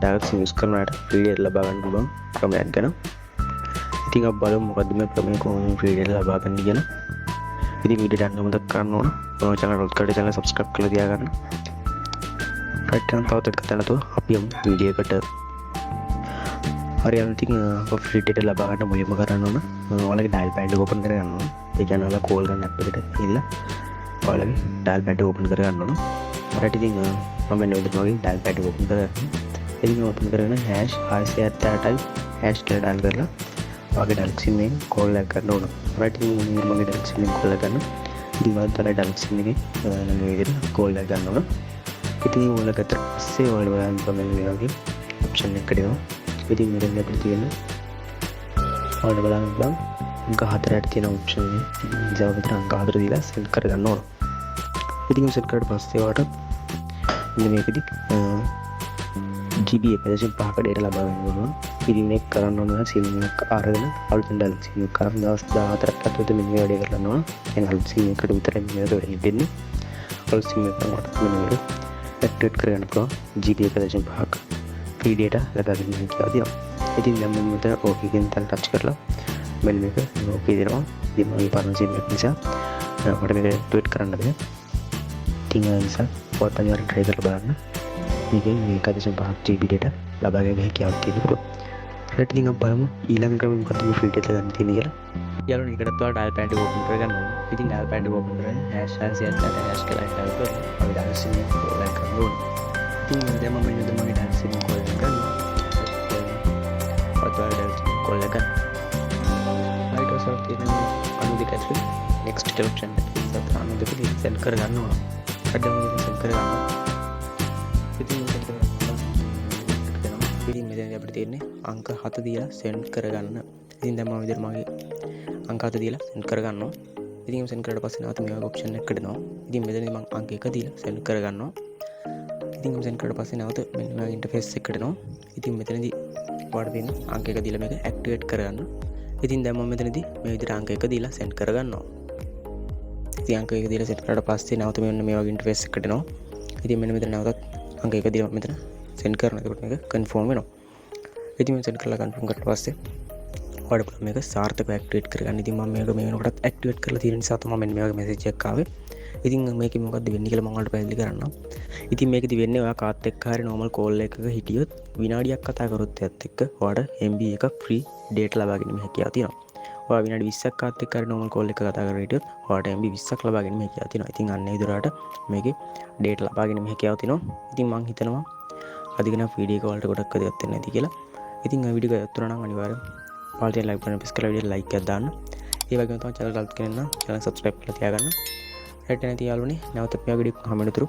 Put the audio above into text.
Dialogue sim use කරන අයට free data ලබා ගන්න පුළුවන් ක්‍රමයක් ගැන. ඉතින් අපි බලමු මොකද්ද මේ ක්‍රමය, කොහොමද ෆ්‍රී ඩේටා ලබා ගන්න කියලා. ඉතින් වීඩියෝ යන්න අමතක කරන්න ඕන. ඔය චැනල් රොත් කරලා චැනල් සබ්ස්ක්‍රයිබ් කරලා තියාගන්න. රයිට්, එහෙනම් තවත් කතා නැතුව අපි යමු වීඩියෝ එකට. හරි, අන්න ඉතින් අප ෆ්‍රී ඩේටා ලබා ගන්න මුලින්ම කරන්න ඕන ඔයාලගේ ඩයල් පෑඩ් එක ඕපන් කරගන්න ඕන. ඒ කියන්නේ ඔයාලා කෝල් ගන්න ඇප් එකට ගිහිල්ලා ඔයාලගේ ඩයල් පෑඩ් එක ඕපන් කරගන්න ඕන. රයිට්, ඉතින් මම මෙන්න විදිහට මගේ ඩයල් පෑඩ් එක ඕපන් කරගන්න. ඉතින් ඕපන් කරගෙන #678 හැෂ් කියලා ඩයල් කරලා ඔයාගේ ඩයලොග් සිම් එකෙන් කෝල් එකක් ගන්න ඕන. රයිට්, ඉතින් මම මගේ ඩයලොග් සිම් එකෙන් කෝල් එකක් ගන්න. ඉතින් ඔයාලත් ඔයාලගේ ඩයලොග් සිම් එකෙන් මේ විදිහට කෝල් එකක් ගන්න ඕන. ඉතින් ඔයාලා ගත්තට පස්සේ ඔයාලා බලන්න පුළුවන් මෙන්න මේ වගේ ඔප්ෂන් එකකට එනවා. ඉතින් මෙතන අපිට තියෙන ඔයාලට බලන්න පුළුවන් අංක 4ට තියෙන ඔප්ෂන් එක. ඉතින් නිසා මෙතන අංක 4 දීලා සෙන්ඩ් කරගන්න ඕන. ඉතින් සෙන්ඩ් කරාට පස්සේ ඔයාලට මෙන්න මේකෙදි GB 1.5ක ඩේටා ලබා ගන්න පුළුවන්. ඉතින් මේක කරන්න ඕන නම් සිම් එකක් අරගෙන, අලුතෙන් ඩයලොග් සිම් එකක් අරන් දවස් 14ක් ඇතුළත මෙන්න මේ වැඩේ කරන්න ඕන. දැන් අලුත් සිම් එකකට විතරයි මේ වැඩේ වෙන්නේ. අලුත් සිම් එකක් නම් ඔයාලට මෙන්න මේක ඇක්ටිවේට් කරගන්න පුළුවන්. GB 1.5ක් ෆ්‍රී ඩේටා ලබා ගැනීම හැකියාව තියෙනවා. ඉතින් දැන් මම මෙතන ඕකේ කියන තැන ටච් කරලා මෙන්න මේක ඕකේ දෙනවා. ඉතින් මගේ පරණ සිම් එක නිසා මට මේක ඇක්ටිවේට් කරන්න බෑ. ඉතින් ඒ නිසා ඔයාලත් අනිවාර්යෙන් try කරලා බලන්න. මේකෙන් 1.5 GB data ලබා ගැනීම හැකියාවක් තියෙන පුළුවන්. රයිට්, ඉතින් අපි බලමු ඊළඟ ක්‍රමය මොකද්ද මේ ෆ්‍රී ඩේටා ගන්න තියෙන්නේ කියලා. යාළුවනේ, ඒකටත් ඔයාලා ඩයල් පෑඩ් එක ඕපන් කරගන්න ඕනේ. ඉතින් ඩයල් පෑඩ් එක ඕපන් කරගෙන #678 හැෂ් කියලා ඩයල් කරලා අපි ඩයල් සිම් එක කෝල් එකක් කරන්න ඕනේ. ඉතින් දැන් මම මෙන්න මගේ ඩයල් සිම් එක කෝල් එක ගන්නවා. ඔයාලා ඩයල් සිම් කෝල් එක ගන්න. ඊට පස්සේ තියෙන 92 ඇතුලේ නෙක්ස්ට් කියලා ඔප්ෂන් එක. ඒත් 92 දීලා සෙන්ඩ් කරගන්න ඕන. හරි, දැන් මම සෙන්ඩ් කරගන්නවා. ඉතින් සෙන්ඩ් කරගන්න. ඉතින් මෙතනදී අපිට තියෙන්නේ අංක 7 දීලා සෙන්ඩ් කරගන්න. ඉතින් දැන් මම විදිහට මගේ අංක 7 දීලා සෙන්ඩ් කරගන්නවා. ඉතින් සෙන්ඩ් කරාට පස්සේ නැවත මේ වගේ ඔප්ෂන් එකකට එනවා. ඉතින් මෙතනදී මම අංක 1 දීලා සෙන්ඩ් කරගන්නවා. ඉතින් සෙන්ඩ් කරාට පස්සේ නැවත මෙන්න මේ වගේ ඉන්ටර්ෆේස් එකකට එනවා. ඉතින් මෙතනදී ඔයාලට තියෙන අංක 1 දීලා මේක ඇක්ටිවේට් කරගන්න. ඉතින් දැන් මම මෙතනදී මේ විදිහට අංක 1 දීලා සෙන්ඩ් කරගන්නවා. ඉතින් අංක 1 දීලා සෙන්ඩ් කරාට පස්සේ නැවත මෙන්න මේ වගේ ඉන්ටර්ෆේස් එකකට එනවා. ඉතින් මෙන්න මෙතන නැවතත් අංක 1 දීලා මෙතන සෙන්ඩ් කරනවා. එතකොට මේක කන්ෆර්ම් වෙනවා. ඉතින් මම සෙන්ඩ් කරලා කන්ෆර්ම් කරලා පස්සේ ඔයාලට පුළුවන් මේක සාර්ථකව ඇක්ටිවේට් කරගන්න. ඉතින් මම මේක මේ වෙනකොටත් ඇක්ටිවේට් කරලා තියෙන නිසා තමයි මෙන්න මේ වගේ මැසේජ් එකක් ආවේ. ඉතින් මේකේ මොකද්ද වෙන්නේ කියලා මම ඔයාලට පැහැදිලි කරන්නම්. ඉතින් මේකෙදි වෙන්නේ ඔයා කාත් එක්ක හරි නෝමල් කෝල් එකක හිටියොත්, විනාඩියක් කතා කරොත් එයත් එක්ක ඔයාට MB එකක් ෆ්‍රී ඩේටා ලබා ගැනීම හැකියාව තියෙනවා. ඔයා විනාඩි 20ක් කාත් එක්ක හරි නෝමල් කෝල් එකක කතා කරලා හිටියොත් ඔයාට MB 20ක් ලබා ගැනීම හැකියාව තියෙනවා. ඉතින් අන්න ඒ විදිහට මේකේ ඩේටා ලබා ගැනීම හැකියාව තියෙනවා. ඉතින් මං හිතනවා අදිගෙන වීඩියෝ එක ඔයාලට ගොඩක් වැදගත් වෙන්න ඇති කියලා. ඉතින් ඔය වීඩියෝ එක වැදගත් වුණා නම් අනිවාර්යෙන් පහළ තියෙන ලයික් බටන් ප්‍රෙස් කරලා වීඩියෝ ලයික් එකක් දාන්න. ඒ වගේම තමයි චැනල් එක අලුත් කෙනෙක් නම් චැනල් සබ්ස්ක්‍රයිබ් කරලා තියාගන්න. රයිට්, එහෙනම් යාළුවනේ, නැවතත් මේ වීඩියෝ එක හමු වෙනතුරු.